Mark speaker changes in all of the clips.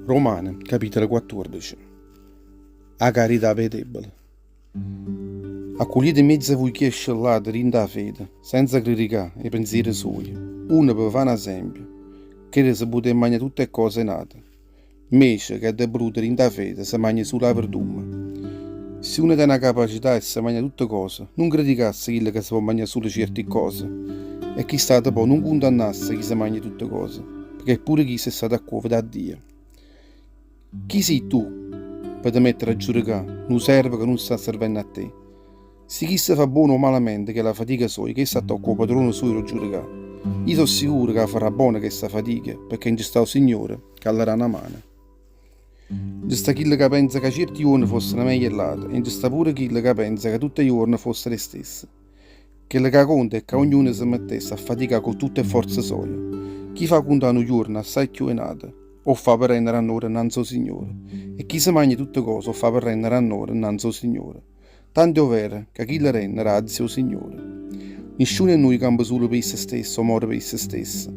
Speaker 1: Romane, capitolo 14. 'A carità p' 'e debole. Accugliete 'mmiez'a vuje chi è scellato dint' 'a fede, senza criticà 'e penziere suoje, uno pe fà n'esempio, crede 'e se putè magnà tutt' 'e ccose 'e n'ato. Mmece, chi è addebbeluto dint' 'a fede se magna sulo 'a verdumma. Si uno tene 'a capacità 'e se magnà tutte cose, nun criticasse chillo ca se po' magnà sulo cierti ccose. E chist'ato po' nun cundannasse chi se magna tutte cose, pecché pure chisto è stato accuoveto 'a Dio. Chi sì tu pe te mettere a giudicà nu servo ca nun sta servenno a te? Si chisto fa buono o malamente chella fatica soja, chesto attocca 'o padrone sujo d' 'o giudicà. Io so' sicuro ca 'a farrà bona chesta fatica, pecché nce sta 'o Signore ca lle dà na mano. Nce sta chillo ca penza ca cierti juorne fossero meglio 'e ll'ate e nce sta pure chillo ca penza ca tutt' 'e juorne fossero 'e stesse. Chello ca conta è ca ognuno se mettesse a faticà cu tutt' 'e fforze soje. Chi fa cuntà nu juorno assaje cchiù 'e n'ato, 'o ffa pe rennere annore 'nnanze 'o Signore, e chi se magna tutte cose 'o ffa pe rennere annore 'nnanze 'o Signore. Tanto è overo ca chillo renne grazia 'o Signore. Nisciuno 'e nuje campa sulo pe isso stesso o more pe isso stesso,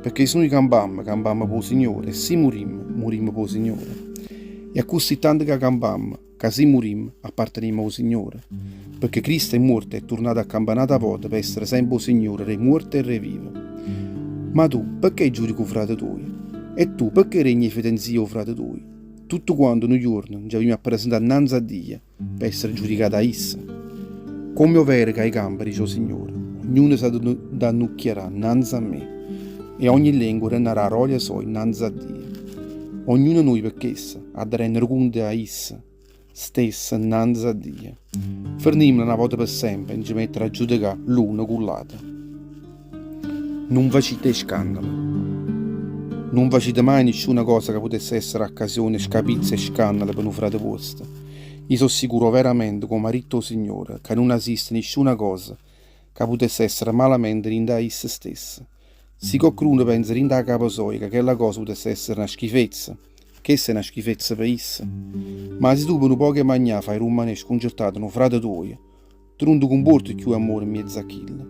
Speaker 1: pecché si nuje campammo, campammo p' 'o Signore, e si murimmo, murimmo p' 'o Signore. E accussì tanto ca campammo, ca si murimmo, appartenimmo 'o Signore. Pecché Cristo è muorto e è turnato a campà n'ata vota pe essere sempe 'o Signore d' 'e muorte e d' 'e vive. Ma tu, pecché giudiche 'o frate tuojo? E tu, pecché regne 'e fetenzia 'o frate tuojo? Tuttu quanto nu juorno nce avimmo appresentà 'nnanze a Dio pe essere giudicate 'a isso. Comme è overo ca i' campo, dice 'o Signore, ognuno s'ha da annucchiarà 'nnanze a me, e ogni lengua rennarà 'a rolia soja 'nnanze a Dio. Ognuno 'e nuje pe chesto ha da rennere cunto a isso stesso 'nnanze a Dio. Fernimmola na vota pe sempe 'e nce mettere a giudecà l'uno cu ll'ato. Nun facite 'e scànnale. Nun facite maje nisciuna cosa ca putesse essere accasione 'e scapizze e scànnale pe nu frate vuosto. I' so' sicuro overamente, comme ha ditto 'o Signore, ca nun esiste nisciuna cosa ca putesse essere malamente dint' 'a isso stesso. Si coccuno penza dint' 'a capa soja ca chella cosa putesse essere na schifezza, chesta è na schifezza pe isso. Ma si tu pe nu poco 'e magnà faje rummanè scuncertato nu frate tuojo, Tu nun te cumpuorte cchiù ammore 'mmiez'a a chillo.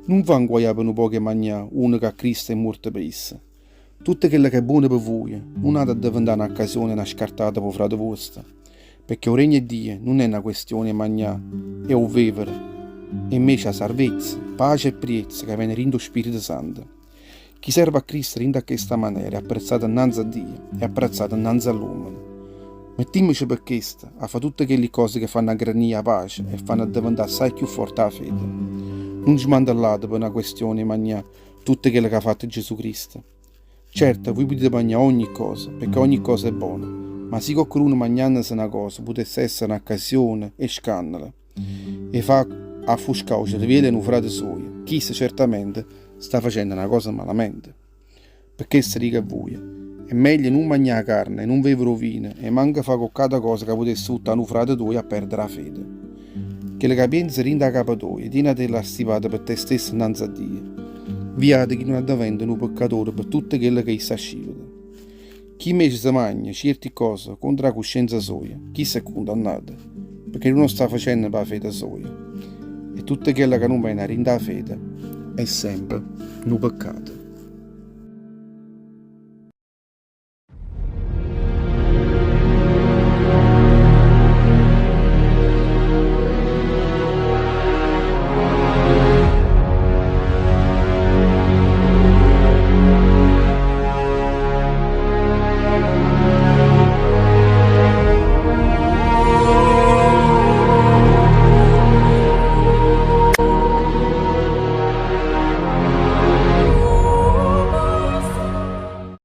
Speaker 1: Nun fa 'nguaià pe nu poco 'e magnà uno ca Cristo è muorto pe isso. Tutto chello ca è buono pe vuje nun ha da addeventà n'accasione 'e na scartata p' 'o frate vuosto. Pecché 'o regno 'e Dio nun è na questione 'e magnà e 'o vevere, è invece 'a sarvezza, pace e priezza ca vene dint' 'o Spirito Santo. Chi serve a Cristo dint' a chesta manera è apprezzato 'nnanze a Dio e apprezzato 'nnanze a ll'uommene. Mettimmoce pe chesto a fa tutte chelli cose che fanno aggrannì 'a pace e fanno addeventà assaje cchiù forte 'a fede. Nun smantellate pe na questione 'e magnà tutto chello c'ha fatto Gesù Cristo. Certo, vuje putite magnà ogni cosa, pecché ogni cosa è bona, ma si coccheduno magnannese na cosa putesse essere n'accasione 'e scànnalo, 'e fa affuscà 'o cerviello 'e nu frate suojo, chisto certamente sta facenno na cosa malamente. Pe chesto dico a vuje, è meglio nun magnà 'a carne e nun vevere 'o vino e manco fa cocc'ata cosa ca putesse vuttà nu frate tuojo a perdere 'a fede. Chello ca pienze dint' 'a capa toja, tienatella astipata pe te stesso 'nnanze a Dio. Viato chi nun addeventa nu peccatore pe tutto chello ca isso ascivete. Chi invece se magna cierti ccose contro 'a cuscienza soja, chisto è cundannato, pecché nun 'o sta facenno p' 'a fede soja. E tutto chello ca nun vene 'a dint' 'a fede è sempe nu peccato.